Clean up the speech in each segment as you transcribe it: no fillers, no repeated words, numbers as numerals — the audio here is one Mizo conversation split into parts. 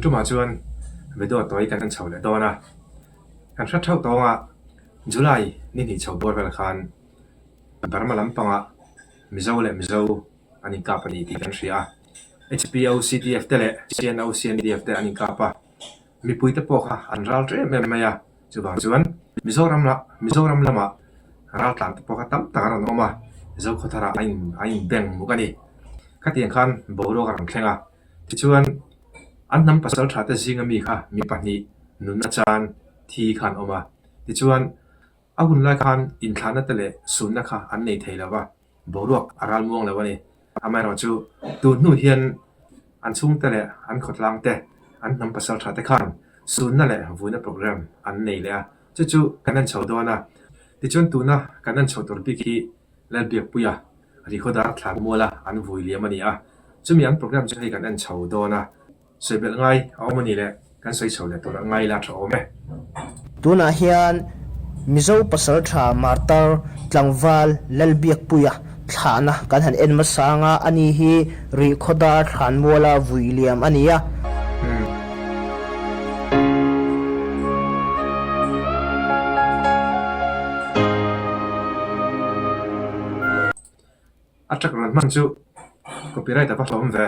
tumah chuan video tawi kan en chho leh dawn a, kan hre theuh tawng a, July ni hnih chho bawr vel khan Burma lampangah Mizo leh Mizo an inkap a ni tih kan hria a, HPO CDF te leh CNO CNDF te an inkap a, mipuite pawh kha an ral ṭem em mai a, chuvang chuan Mizoram lah Mizoram lamah raltlan te pawh kha tam tak an rawn awm a, Zokhawtharah an in an inbeng muk a ni. Khatiang khan boruak a rawn thleng a, tichuan an hnam pasal tha te zinga mi kha mi pahnih nunna chan thi kha an awm a, tichuan a hun lai khan inthlahna te leh sunna kha an nei thei lo va. Boruak a ral muang lo a ni. Amaherawhchu, tun hnu hian an chhungte leh an khawtlang te, an hnam pasal tha te khan sunna leh vuina program an nei leh a, chu chu kan en chho dawn a. Tichuan tuna kan en chho tur bik hi Lalbiakpuia Rihawdar Thlanmuala an vui liam a ni a, chumi an program chu hei kan en chho dawn a. Sawi belh ngai a awm a ni le, kan sawi chho leh tur a ngai la tha awm e. Tunah hian Mizo pasaltha Martar tlangval Lalbiakpuia thlahna kan han en hmasa anga ani hi Rihkhawdar Thlanmuala vui liam a ni a. A track rawn hman chu copyright a va hlawm ve.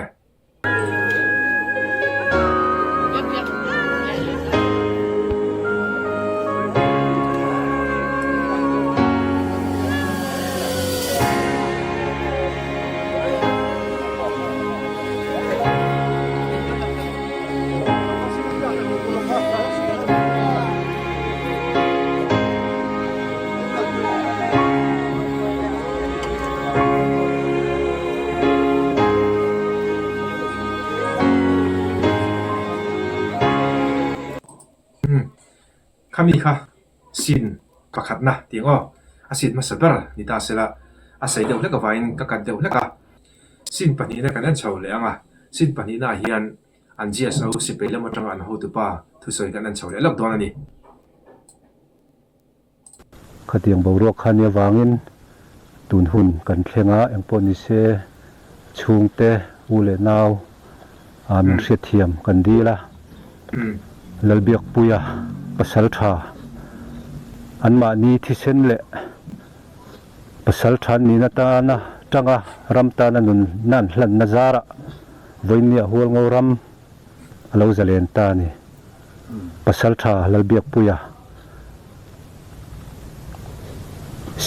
Umm, khami kha sin pakhatna tih ang aw, a sin hmasa ber ni ta sela, a sei deuh hlek avangin ka cut deuh hlek a, sin pahnihna kan en chho leh ang a, sin pahnihnaah hian an GSO sipai lam atanga an hotupa thusawi kan en chho leh lawk dawn a ni. Khatiang boruak kha nia vangin tun hun kan thleng a, engpawh ni se chhungte u leh nau ah min hriatthiam kan dil a, Lalbiakpuia pasal tha anmahni thisen leh pasal tha an nihna tana tanga ram tana nunna an hlanna zarah vawiinniah Hualngo ram a lo zalen ta a ni. Pasaltha Lalbiakpuia,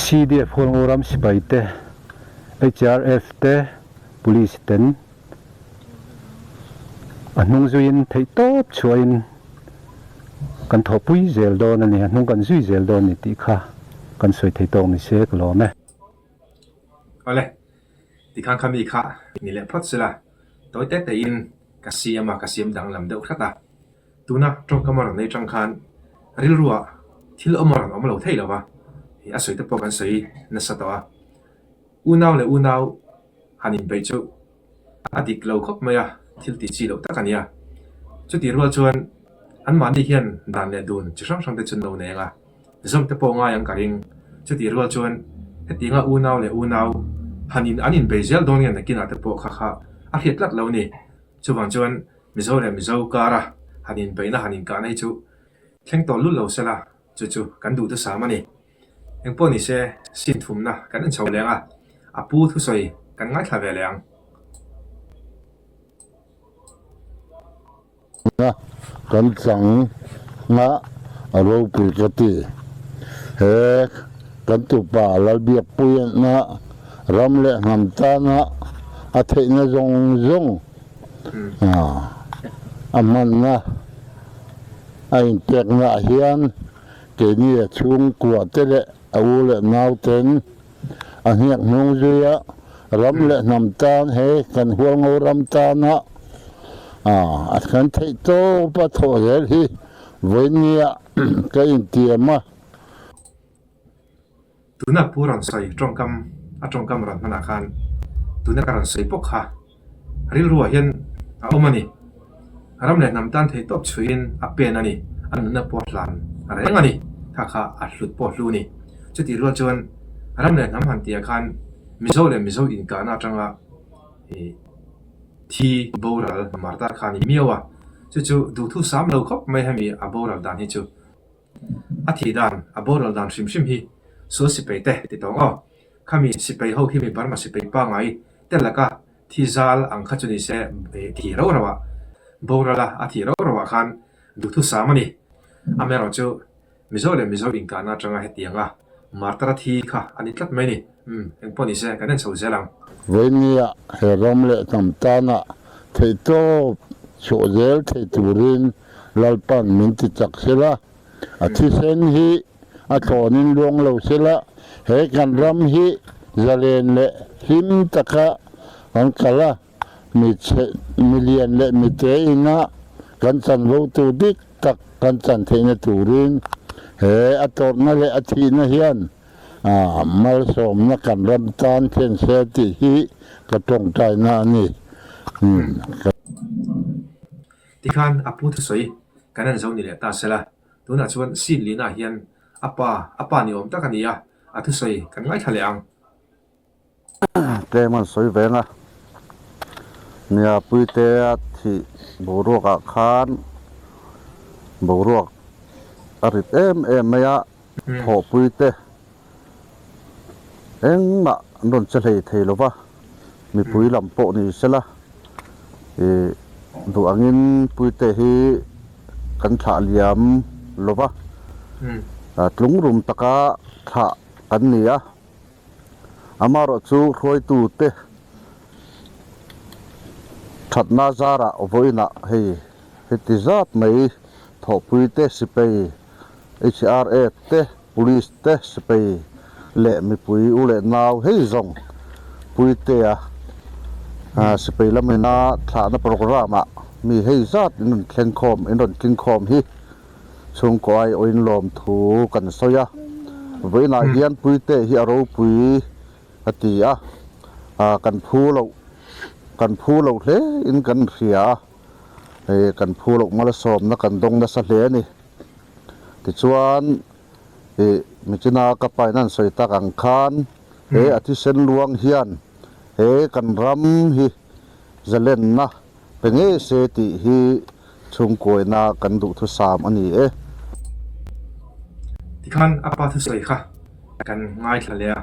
CDF Hualngo ram sipai te, HRF te, Police ten a hnung zuiin theihtawp chhuahin kan thawhpui zel dawn a ni, a hnung kan zui zel dawn a ni tih kha kan sawi thei tawk ni se ka lawm e. Awle, tikhan kha mi kha ni leh phawt sela, tawi te tein ka siam a, ka siam danglam deuh hrat a. Tuna tawngkam a rawn nei tang khan rilruah thil awm a rawn awm lo thei lo va, ih a sawi te pawh kan sawi nasa tawh a. Unau leh unau han inbeih chu a dik lo khawp mai a, thil tih chi loh tak a ni a. Chutih rual chuan anmahni hian dan leh dun chi hrang hrang te chu an lo neng a, zawm te pawh ngai ang ka ring. Chutih rual chuan hetianga unau leh unau han in an inbei zel dawn nge nakinah te pawh kha kha a hriat tlat lo a ni. Chuvang chuan Mizo leh Mizo kara han inbeihna han inkahna hi chu thleng tawh lul lo sela, chu chu kan duh thusam a ni. Engpawh ni se, sin thumna kan en chho leng a, a pu thusawi kan ngaithla ve leh ang. Na kan chang nga a ropui ka ti. He kan tupa Lalbiakpuiana ram leh hnam tana a theihna zawng zawng A hmanna a inpekna ah hian keini a chhungkua te leh a u leh nauten a hniak hnung zui a, ram leh hnam tan he kan Hualngo ram tana a kan theih tawp a thawh zel hi vawinia ka intiam a. Tuna pu rawn sawi tawngkam a tawngkam rawn hmanah khan tuna ka rawn sawi bawk kha rilruah hian a awm a ni. Ram leh hnam tan thei tawp chhuihin a pen a ni, a nunna pawh hlan reng a ni, kha kha a hlut pawh hlu a ni. Chutih rual chuan ram leh hnam han tihah khan Mizo leh Mizo inkahna atanga ih thi boral martar kha a ni miau a. Chu chu duhthu sam lo khawp mai hemi a boral dan hi chu. A thih dan, a boral dan hrim hrim hi sual sipai te ti tawng aw. Khami sipai ho khi mi Burma sipai pangai te laka thi zal ang kha chu ni se thi rau rau ah boral a, a thih rau rau ah khan duhthu sam a ni. Amaherawhchu Mizo leh Mizo inkahna atanga hetianga martar a thi kha a ni tlat mai ni. Umm, engpawh ni se, kan en chho zel ang. Vawimia he ram leh hnam tana theihtawp chhuah zel thei turin Lalpan min ti chak sela, a thisen hi a thlawnin luang lo sela, he kan ram hi zalen leh hlim taka kan kal a, Mi chhe, mi lian leh mi te ina kan chanvo tur dik tak kan chan theihna turin he a tawrhna leh a thihna hian malsawmna kan ram tan thlen se tih hi ka tawngtaina a ni. Tikhan a pu thusawi kan en zo ni leh ta sela, tunah chuan Sin Lina hian a pa, a pa ni awm tak a ni a, a thusawi kan ngaithla leh ang. Tlem an sawi veng a, nia Puitea thih boruakah khan boruak a rit em em mai a, thawhpuite engmah an rawn che hlei thei lo va, mipui lam pawh ni sela ih duh angin Puitea hi kan thlah liam lo va, tlungrum taka thlah kan ni a. Amaherawh chu hruaitute thatna zarah vawiinah hei heti zat mai thawhpuite sipai HRA te Police te sipai leh mipui u leh nau hei zawng Puitea sipai lamina thlahna programme ah mi hei zat in rawn thleng khawm in rawn tling khawm hi. Chhungkaw ai awin lawmthu kan sawi a, vawiinah hian Puite hi a ropui a ti a, kan phu loh kan phu lo hle in kan hria a, hei kan phu loh malsawmna kan dawng nasa hle a ni. Tichuan ih michina ka pain an sawi tak ang khan he a thisen luang hian he kan ram hi zalenna Pe ngei se tih hi chhungkuaina kan duhthusam a ni e. Tikhan a pa thusawi kha kan ngaithla leh a,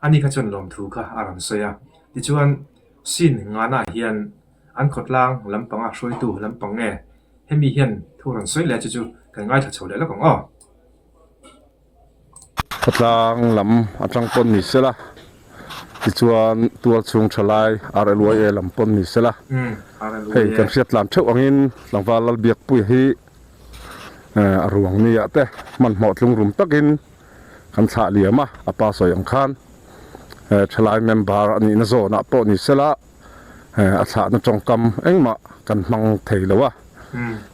ani kha chuan lawmthu kha a rawn sawi a. Tichuan, Sin Ngana hian an khawtlang lampanga hruaitu lampang nge hemi hian thu rawn sawi leh chu chu kan ngaithla chho leh lawk ang aw. Khawtlang lam atang pawn ni sela, tichuan tual chhung tha lai RLYA lam pawn ni sela, hei kan hriat tlan theuh angin tlangval Lalbiakpuia hi a ruang ni ah te hmanhmawh tlungrum takin kan thlah liam a, a pa sawi ang khan thalai member a nihna zawnah pawh ni sela a thlahna tawngkam engmah kan hmang thei lo a,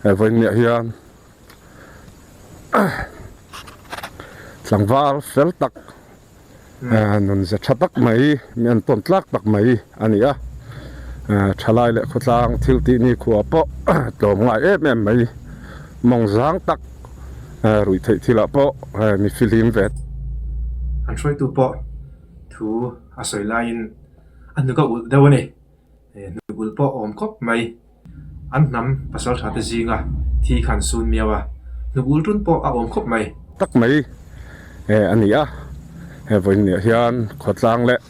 vawiinniah hian. Tlangval fel tak nun ze tha tak mai mi an tawn tlak tak mai a ni a thalai leh khawtlang thil tih ni khua pawh tlawm ngai em em mai mawng zang tak ruih theih thil ah pawh mi fihlim ve. An hruaitu pawh thu a sawi laiin a hnuk a ulh deuh a ni. Hnugul pawh awm khawp mai. An hnam pasal tha te zinga thi khan sun miau a, hnugul tun pawh a awm khawp mai. Tak mai a ni a, he vawiinniah hian khawtlang leh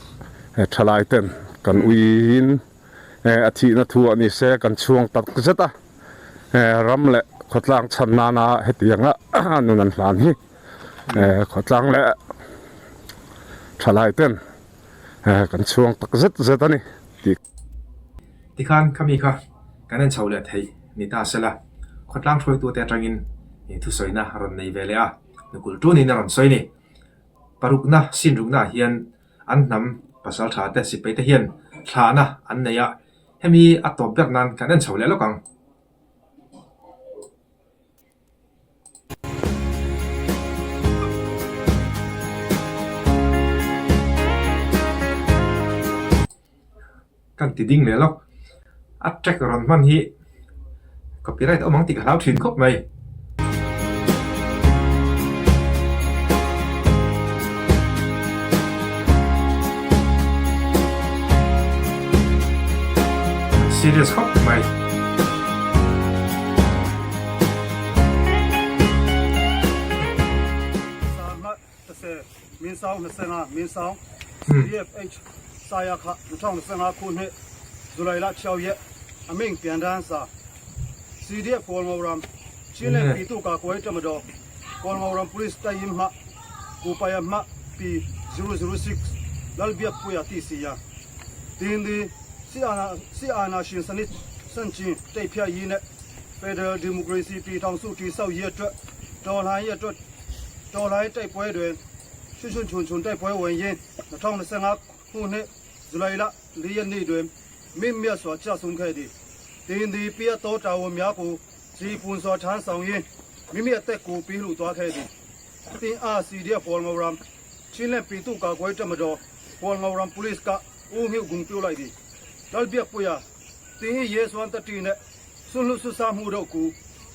thalai ten kan uiin a thihna thu a ni se kan chhuang tak zet a, ram leh khawtlang chhan nana hetianga nun an hlan hi khawtlang leh thalai ten Kan chhuang tak zet zet a ni tih. Tikhan khami kha kan en chho leh theih ni ta sela, khawtlang hruaitute atangin thusawina a rawn nei ve leh a, nukul tunin a rawn sawi ni. Parukna, sinrukna ah hian an hnam pasal tha te sipai te hian thlahna an nei a, hemi a tawp ber nan kan en chho leh lawk ang. Kan ti ding leh lawk. A track rawn hman hi copyright a awm ang tih ka hlau thin khawp mai. Serious khawp mai. min sau 25 min sau CDFH 沙亚卡 2025 ခုနှစ် ဇူလိုင်လ6ရက် အမိန့်ပြန်တန်းစာ CDF ကော်ငေါရမ်ချင်းလက်ပြည်သူ့ကာကွယ်ရေးတပ်မတော်ကော်ငေါရမ် Police တပ်ရင်းမှကိုပိုင်အမှတ် P006 လလ်ဘက်ပွေတီစီယာတင်းဒီစီအာနာစီအာနာရှင်စနစ်စန့်ကျင်တိုက်ဖြတ်ရေးနဲ့ Federal Democracy ပြည်ထောင်စုတည်ဆောက်ရေးအတွက်တော်လှန်ရေးအတွက်တော်လှန်ရေးတိုက်ပွဲတွင်ရွှွှွှွချွန်ချွန်တိုက်ပွဲဝင်ရင်း2025ခုနှစ်ဇူလိုင်လ4ရက်နေ့တွင်မြင့်မြတ်စွာကျဆုံးခဲ့သည်တင်းဒီပြတ်တော်တာဝန်များကိုဇီပွန်စွာထမ်းဆောင်ရင်းမိမိအသက်ကိုပေးလူသွားခဲ့သည်တင်းအာစီဒီဖော်ငေါရမ်ချင်းလက်ပြည်သူ့ကာကွယ်တပ်မတော်ဖော်ငေါရမ်ပူလစ်ကဦးမြုပ်ဂုံပြိုလိုက်သည်ဒလ်ဘက်ပွာတင်းရဲစွမ်းတတိနဲ့ ဆွလွတ်ဆွဆာမှုတို့ကူ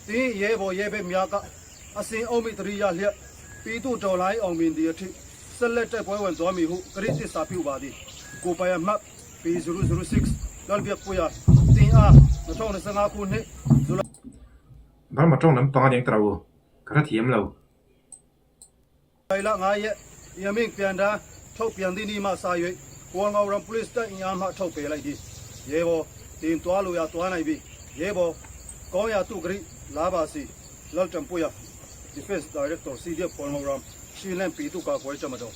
တင်းရဲဘော်ရဲဘက်များကအစင်အုံးမိတရိယလျက်ပြည်သူတော်လိုင်းအောင်မြင်သည့်အထိဆက်လက်တိုက်ပွဲဝင်သွားမည်ဟုကတိသစ္စာပြုပါသည်ကိုပိုင်အမှတ် P006 လလ်ဘက်ပွာတင်းအား2025ခုနှစ်ဇူလိုင် Burma tawng lampang a eng taro ka hrethiam lo. လ9ရက်ယမင်းပြန်တာထုတ်ပြန်သည့်နေ့မှစ၍ကိုငေါရမ်ပလိစ်တပ်အင်အားမှထုတ်ပယ်လိုက်သည်ရဲဘော်တင်သွားလိုရာသွားနိုင်ပြီရဲဘော်ကောင်းရာသူဂရိလာပါစီလောက်တံပွေ Defense Director CDF ပေါ်ငေါရမ်ရှီလန်ပီတုကာကွယ်ချမတော်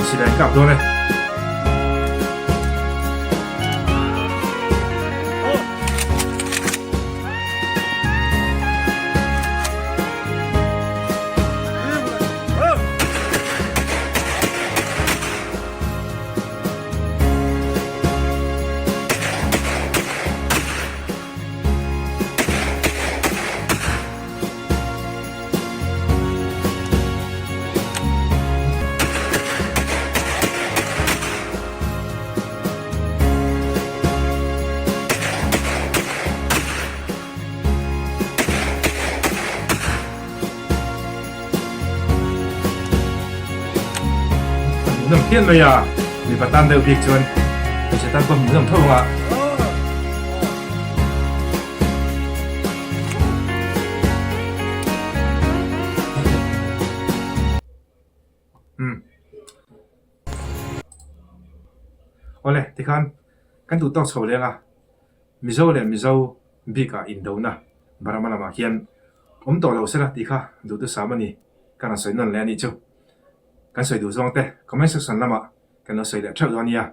Silai an kap dawn e. Hmuhnawm phian mai a, mipa tan deuh bik chuan hmeichhe tan pawh hmuhnawm tho ang a. Umm. Awle, tikhan kan duh tawk chho leng a, Mizo leh Mizo bikah indona Burma lamah hian awm tawh lo sela tih kha duhthusam a ni, ka rawn sawi nawn leh a nih chu. Kan sawi duh zawng te comment section lamah kan lo sawi leh theuh dawn nia.